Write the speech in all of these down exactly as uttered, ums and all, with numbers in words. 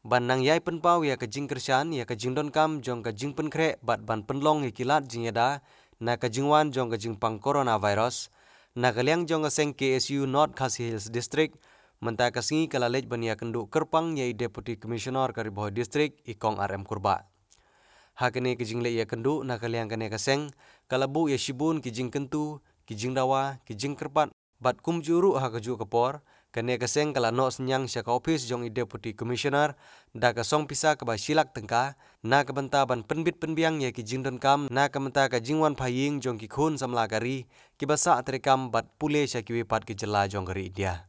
ban nang ïai pynpaw ïa ka jingkyrshan ïa ka jingdonkam jong ka jingpynkhreh bad ban pynlong ïa ki lad jingïada na ka jingwan jong ka jingpang coronavirus. Na ka liang jong ka seng K S U North Khasi Hills District, mynta ka sngi ka la leit ban ïakynduh kyrpang ïa i Deputy Commissioner ka Ri Bhoi District, i Kong R M Kurbah. Ha kane ka jingleit ïakynduh na ka liang kane ka seng, ka la buh ïa shibun ki jingkyntu, ki jingdawa, ki jingkyrpad, bad kumjuh ruh ha kajuh ka por, kane ka seng ka la noh synñiang sha ka ophis jong i Deputy Commissioner da ka song pisa kaba shi lak tyngka, na ka bynta ban pynbit pynbiang ïa ki jingdonkam na ka bynta ka jingwan phai ïing jong ki khun samla ka ri kiba sah treikam bad pule sha kiwei pat ki jylla jong ka ri India.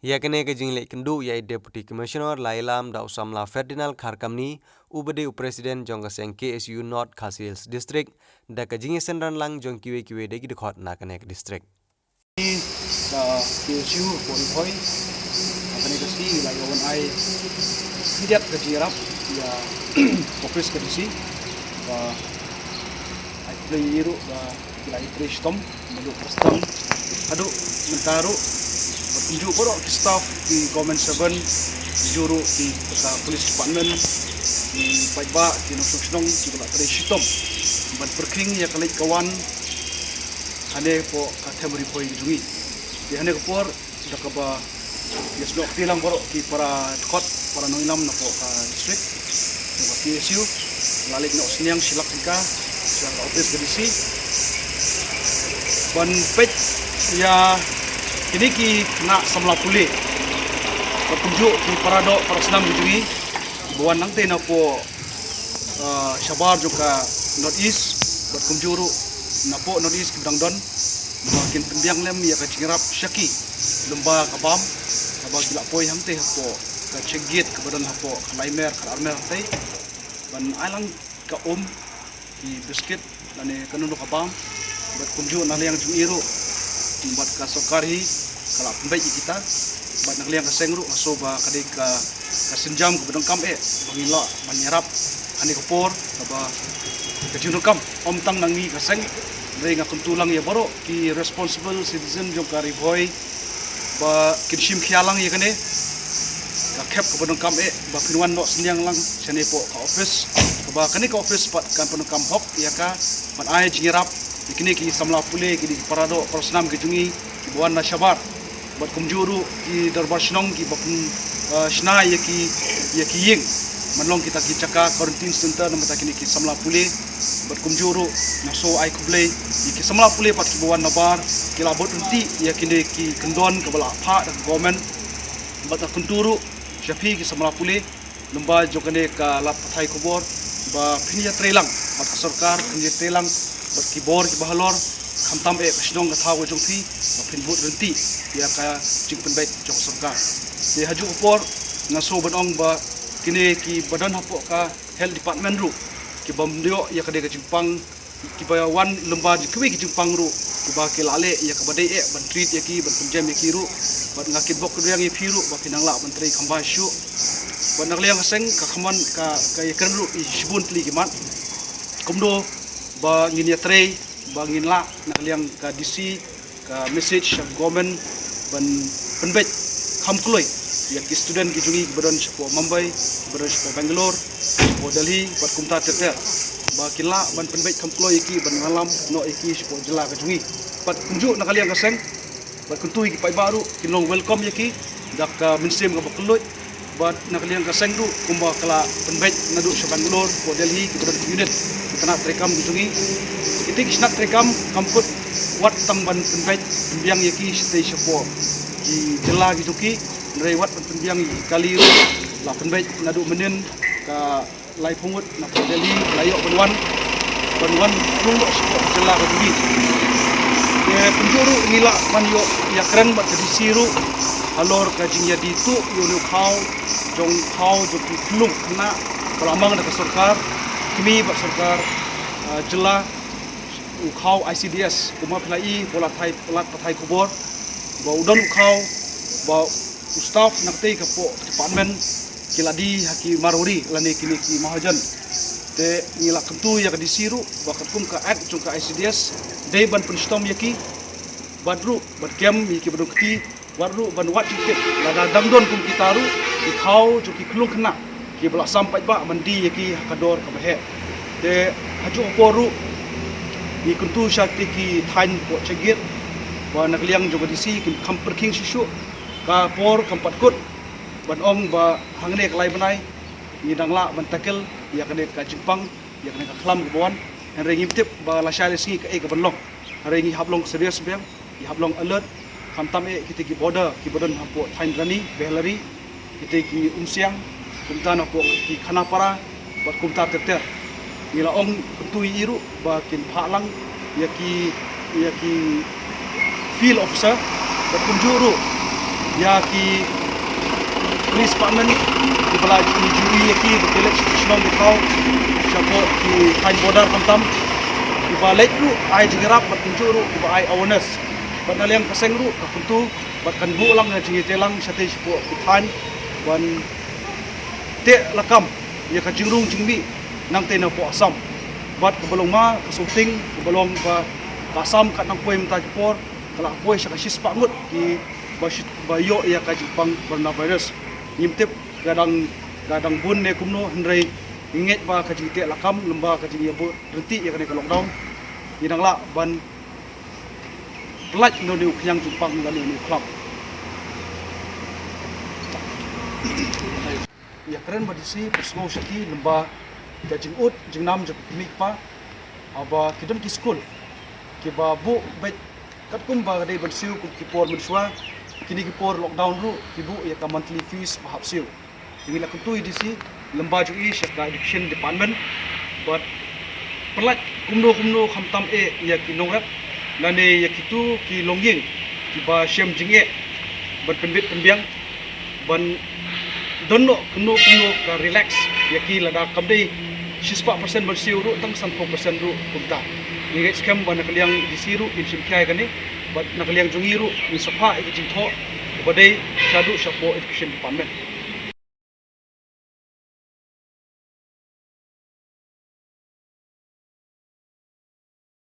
Ïa kane ka jingleit kynduh ïa i Deputy Commissioner la ïalam da u samla Ferdinand Kharkamni, uba dei u President jong ka seng K S U North Khasi Hills District, da ka jingïasynran lang jong kiwei kiwei de ki dkhot na kane ka district. Ka K S U hapoh Ri Bhoi, ha kane ka sngi la ïa wan ai khyndiat ka jingïarap ïa ophis ka D C. Ba ai khublei ïa i ruh ba ki la ïatrei shitom naduh ka stang haduh mynta ruh. Bad kumjuh baroh ki staff, ki government servant, kumjuh ruh ki ka police department, ki paidbah, ki nongshong shnong kiba la trei shitom ban pyrkhing ïa ka leit ka wan hangne hapoh ka them Ri Bhoi ka jong ngi. Te hangne ka por da kaba ïasnoh kti lang baroh ki para dkhot, para nongïalam napoh ka district, napoh K S U, la leit noh synñiang shi lak tyngka sha ka ophis ka D C ban peit ïa kine ki khynnah samla pule bad kumjuh ki para doh para snam ki jong ngi kiba wan nangtei napoh, ah, shabar jong ka North East, bad kumjuh ruh napoh North East kiba dang don, ba kin pynbiang lem ïa ka jingïarap sha ki lyngba ka bam kaba ki la poi hangtei hapoh ka check gate kaba don hapoh ka lai mer ka ar mer hangtei, ban ai lang ka um, ki biscuit lane kano kano ka bam. Bad kumjuh na liang jong i ruh bad ka sorkar hi ka la pynbeit ïa kita. Bad na liang ka seng ruh nga sngew ba ka dei ka, ka sienjam kaba donkam eh ba ngin lah ban ïarap hangne ka por kaba ka jingdonkam ym tang na ngi ka seng, hynrei nga kyntu lang ïa baroh ki responsible citizen jong ka Ri Bhoi ba kin shim khia lang ïa kane ka khep kaba donkam eh ba phin wan noh synñiang lang shane hapoh ka ophis, kaba kane ka ophis pat kan pyndonkam hok ïa ka ban ai jingïarap ïa kine ki samla pule, kine ki para doh para snam ki jong ngi kiba wan na shabar. Bad kumjuh ruh ki dorbar shnong kiba pyn, eh, shna ïa ki, ïa ki ïing ban long kita ki jaka quarantine center na bynta kine ki samla pule. Bad kumjuh ruh nga sngew ai khublei ïa ki samla pule pat kiba wan nabar, ki la bud ryntih ïa kine ki kyndon kaba la phah da ka government. Bad nga kyntu ruh sha phi ki samla pule lyngba jong kane ka lad pathai khubor ba phin ïatrei lang bad ka sorkar, phin ïatrei lang bad ki bor kiba halor, khamtam eh ka shnong ka thaw ka jong phi, ba phin bud ryntih ïa ka jingpynbeit jong ka sorkar. Te ha kajuh ka por nga sngew ban ong ba kine kiba don hapoh ka health department ruh ki bym ïoh ïa ka dei ka jingpang, kiba wan lyngba jong kiwei ki jingpang ruh kiba ki la leh ïa kaba dei eh ban treat ïa ki, ban pynjem ïa ki ruh. Bad nga kitbok kyrdoh ïa phi ruh ba phin nang lah ban trei kham bha shuh. Bad na ka liang ka seng ka kham wan ka, ka ïakren ruh ïa shibun tylli ki mat kumno ba ngin ïatrei ba ngin lah na ka liang ka D C ka message sha government ban pynbeit kham kloi ïa ki student ki jong ngi kiba don shapoh Mumbai, kiba don shapoh Bangalore, shapoh Delhi bad kumta ter ter, ba kin lah ban pynbeit kham kloi ïa ki, ban ïalam noh ïa ki shapoh jylla ka jong ngi. Bad kumjuh na ka liang ka seng, bad kyntu ïa ki paidbah ruh kin long welcome ïa ki da ka mynsiem kaba kylluid. Bad na ka liang ka seng ruh kumba ka la pynbeit naduh sha Bangalore, hapoh Delhi, kiba don ki unit ki tnat treikam ki jong ngi. Kita ki tnat treikam kam kut wat tang ban pynbeit pynbiang ïa ki shatei shapoh ki jylla ki jong ki, hynrei wat ban pynbiang ïa ki kali ruh la pynbeit naduh mynnin ka laiphew ngut napoh Delhi la ïoh ban wan, ban wan rung noh shapoh jylla ka jong ngi. Te kumjuh ruh ngi lah ban ïoh ïakren bad ka D C ruh halor ka jingïadei tuh ïa une u khaw jong, khaw jong ki khyllung khynnah ba la mang da ka sorkar kmie bad sorkar, ah, jylla, u khaw I C D S, kumba phi la i hapoh lad pathai, lad pathai khubor ba u don u khaw ba u staff na katei ka poh department ki la die ha ki marwari lane kine ki mahajan. Te ngi la kyntu ïa ka D C ruh ba katkum ka act jong ka I C D S dei ban pynshitom ïa ki, bad ruh ban kem ïa kiba don kti, wat ruh ban wad jingtip lada dang don kum kita ruh ki khaw jong ki khyllung khynnah kiba la sam paidbah ban die ïa ki ha ka dor kaba heh. Te ha juh ka por ruh ngi kyntu sha kito ki thaiñ hapoh Chemgit ba na ka liang jong ka D C kin kham pyrkhing shuh shuh, ka por kam pat kut ban ong ba hangne ka lai bnai ngi dang lah ban tackle ïa kane ka jingpang, ïa kane ka khlam kaba wan. Hynrei ngim tip ba lashai lashisngi kaei kaban long. Hynrei ngi hap long serious biang, ngi hap long alert. Khamtam eh kito ki border kiba don hapoh thaiñ Rani, Behlari, kito ki Umsiang, kumta napoh ki Khanapara bad kumta ter ter. Ngi la ong kyntu ïa i ruh ba kin phah lang ïa ki, ïa ki field officer bad kumjuh ruh ïa ki police department kiba la ju ïa ki ba ki leit shnong ki thaw shapoh ki thaiñ border khamtam, kiba leit ruh ai jingïarap bad kumjuh ruh kiba ai awareness. Bad na liang ka seng ruh ka kyntu bad kan buh lang ïa jingïateh lang shatei shapoh ki thaiñ ban teh lakam ïa ka jingrung jingmih nangtei napoh Assam. Bad kaba long ma ka Suting kaba long ba ka Assam kat nang poi mynta ki por ka la poi sha ka shispah ngut kiba shi-, ba ïoh ïa ka jingpang coronavirus. Ngim tip ka dang, ka dang bun ne kumno, hynrei ngi ngeit ba ka jingteh lakam lem bad ka jingïabud ryntih ïa kane ka lockdown, ngi dang lah ban pyllait na une u khñiang jingpang lane une u khlam. Ïa kren ba D C pynsngew sha ki lem bad ka jingud jingnam jong ki kmie ki kpa, haba ki don ki skul kiba buh beit katkum ba ka dei ban siew kum ki por mynshuwa, kine ki por lockdown ruh ki buh ïa ka monthly fees ba hap siew. Ngi la kyntu ïa D C lem bad jong i sha ka education department bad pyllait kumno kumno khamtam eh ïa ki nongrep lane ïa kito ki longïing kiba shem jingeh ban pynbit pynbiang ban don noh kumno kumno ka relax ïa ki, lada kam dei shispah percent ban siew ruh, tang sanphew percent ruh kumta. Ngi ngeit skhem ba na ka liang D C ruh kin shim khia ïa kane bad na ka liang jong ngi ruh ngin sa phah ïa ka jingthoh kaba dei shaduh shapoh education department.